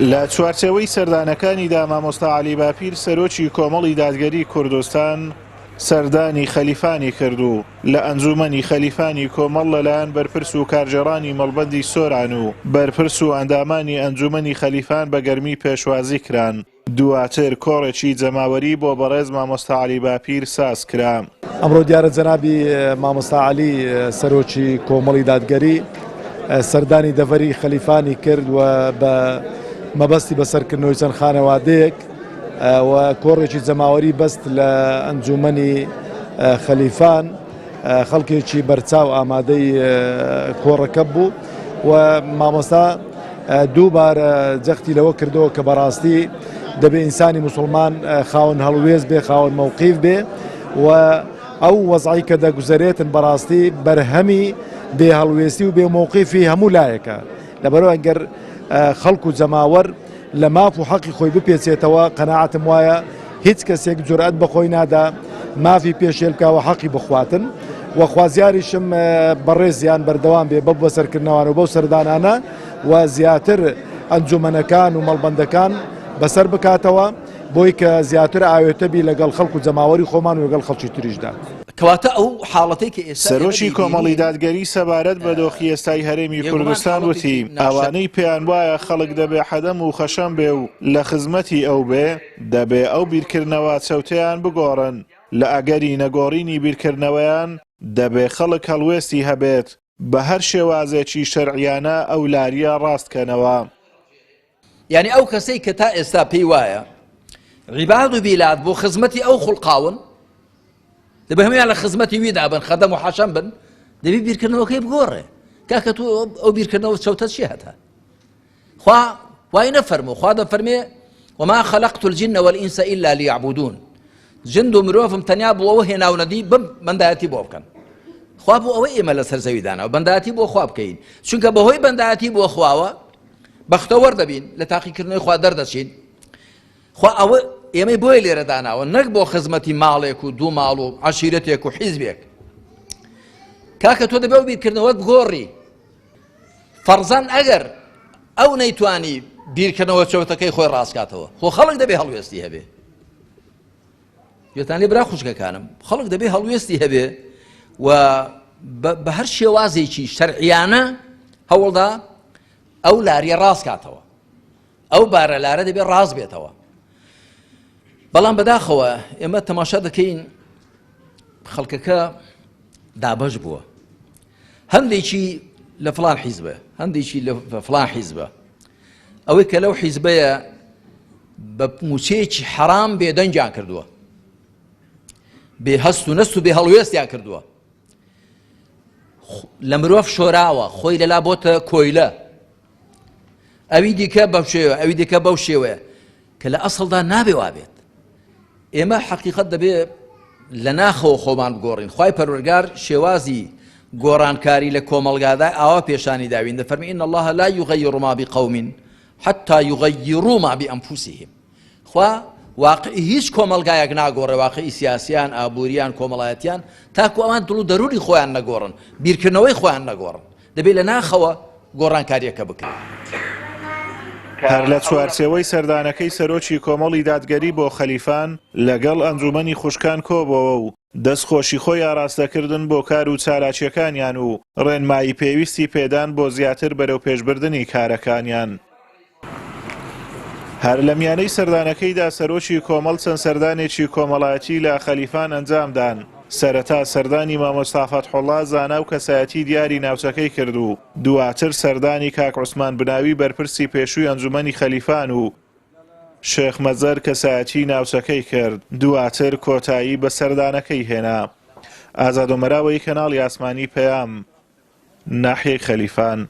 لە چوارچێوەی سەردانەکانیدا مامۆستا عەلی باپیر سەرۆکی کۆمەڵی دادگەری کوردستان سەردانی خەلیفانی کرد و لە ئەنجوومەنی خەلیفانی کۆمەڵ لەلایەن بەرپرس و کارگێڕانی مەڵبەندی سۆران و بەرپرس و ئەندامانی ئەنجوومەنی خەلیفان بە گەرمی پێشوازی کران. دواتر کۆڕێکی جەماوەری بۆ بەڕێز مامۆستا عەلی باپیر ساز کرا. ئەمڕۆ دیارە جەنابی مامۆستا عەلی سەرۆکی کۆمەڵی دادگەری سەردانی دەڤەری خەلیفانی کرد و بە مەبەستی بەسەرکردنەوەی چەند خانەوادەیەک و کۆڕێکی جەماوەری بەست لە ئەنجومەنی خەلیفان خەڵکێکی بەرچاو ئامادەی کۆڕەکە بوو و مامۆستا دووبارە جەختی لەوە کردەوە کە بەڕاستی دەبێ ئینسانی مسلمان خاوەن هەڵوێست بێ خاوەن مەوقیف بێ و ئەو وەزعی کە دەگوزەرێتن بەڕاستی بەرهەمی بێ هەڵوێستی و بێ مەوقیفی هەموو لایەکە لەبەرەوە ئەگەر خەڵک و جەماوەر لە ماف و حەقی خۆی بپێچێتەوە قەناعەتم وایە هیچ کەسێک جورئەت بە خۆی نادا مافی پێشێل بکا و حەقی بخواتن و خوازیاریشم بەڕێزیان بەردەوام بێ بەو بەسەرکردنەوان و بەو سەردانانە و زیاتر ئەنجومەنەکان و مەڵبەندەکان بەسەر بکاتەوە بۆی کە زیاتر ئاوێتە بی لەگەڵ خەڵک و جەماوەری خۆمان و لەگەڵ خەڵکی تریشدا. کەواتە ئەو حاڵەتەی کە ئێستا ئێمە سەرۆکی کۆمەڵی دەیبینین، دادگەری سەبارەت بە دۆخی ئێستای هەرێمی بێگومان کوردستان وتی، حاڵەتێکی ناشر. ئەوانەی پێیان وایە خەڵک دەبێ حەدەم و خەشەم بێ و لە خزمەتی ئەو بێ، دەبێ ئەو بیرکردنەوە چەوتەیان بگۆڕن، لە ئەگەری نەگۆڕینی بیرکردنەوەیان، دەبێ خەڵک هەڵوێستی هەبێت، بە هەر شێوازێکی شەرعیانە ئەو لارییە ڕاست کەنەوە. یانی ئەو کەسەی کە تا ئێستا پێی وایە عیباد و بیلاد بۆ خزمەتی ئەو خوڵقاون دەبێ هەمویان لە خزمەتی ویدا بن خەدەم و حەشەم بن دەبی بیرکردنەوەکەی بگۆڕێ کاکە تو ئەو بیرکردنەوە چەوتە چی هەتا خوا وای نەفەرموو خوا دەفەرمێ وما خلقت الجن والإنس إلا ليعبدون جند و مرۆڤم تەنیا بۆ ئەوە هێناونەدی بم بەندایەتی بۆ بکەن خوا بۆ ئەوەی ئێمە لەسەر زەوی داناوە بەندایەتی بۆ خوا بکەین چونکە بەهۆی بەندایەتی بۆ خواوە بەختەوەر دەبین لە تاقیکردنەوەی خوا دەردەچین خوا ئەوە ئێمەی بۆیە لێرە داناوە نەک بۆ خزمەتی ماڵێک و دوو ماڵ و عەشیرەتێک و حیزبێک کاکە تۆ دەبێ ئەو بیرکردنەوەت بگۆڕی فەرزان ئەگەر ئەو نەیتوانی بیرکردنەوە چەوتەکەی خۆی ڕاستکاتەوە خۆ خەڵک دەبێ هەڵوێستی هەبێ گوێتان لێ برا خوشکەکانم خەڵک دەبێ هەڵوێستی هەبێ و بە هەر شێوازێکی شەرعیانە هەوڵدا ئەو لاریە ڕاست کاتەوە ئەو بارە لارە دەبێ ڕاست بێتەوە بەڵام بەداخەوە ئێمە تەماشا دەکەین خەڵکەکە دابەش بووە هەندێکی لە فلان حیزبە هەندێکی لە فلان حیزبە ئەوەی کە لەو حیزبەیە بە موچەیەکی حەرام بێدەنگیان کردووە بێ هەست و نەست و بێ هەڵوێستیان کردووە لە مرۆڤ شۆراوە خۆی لەلا بۆتە کۆیلە ئەوی دیکە بەو شێوە ئەوی دیکە بەو شێوەیە کە لە ئەسڵدا نابێ وابێت ئێمە حەقیقەت دەبێ لە ناخەوە خۆمان بگۆڕین خوای پەروەردگار شێوازی گۆڕانکاری لە کۆمەڵگادا ئاوا پێشانی داوین دەفەرمی ان الله لا یغیر ما بقوم حتى یغیروا ما بانفسهم خوا واقعی هیچ کۆمەڵگایەک ناگۆڕێ واقعی سیاسیان ئابووریان کۆمەڵایەتیان تاکو ئەوان دڵ و دەروونی خۆیان نەگۆڕن بیرکردنەوەی خۆیان نەگۆڕن دەبێت لە ناخەوە گۆڕانکارییەکە بکرێت. هەر لە چوارچێوەی سەردانەکەی سەرۆکی کۆمەڵی دادگەری بۆ خەلیفان، لەگەڵ ئەنجومەنی خوشکان کۆبۆوە و دەستخۆشی خۆی ئاراستەکردن بۆ کار و چالاکییەکانیان و ڕێنمایی پێویستی پێدان بۆ زیاتر بەرەوپێشبردنی کارەکانیان. هەر لە میانەی سەردانەکەیدا سەرۆکی کۆمەڵ چەند سەردانێکی کۆمەڵایەتی لە خەلیفان ئەنجامدان، سەرەتا سەردانی مامۆستا فەتحوڵا زانا و کەسایەتی دیاری ناوچەکەی کرد و دواتر سەردانی کاک عوسمان بناوی بەرپرسی پێشووی ئەنجومەنی خەلیفان و شێخ مەزەر کەسایەتی ناوچەکەی کرد، دواتر کۆتایی بە سەردانەکەی هێنا. ئازاد ئۆمەراوەیی کەناڵی ئاسمانی پەیام، ناحیەی خەلیفان.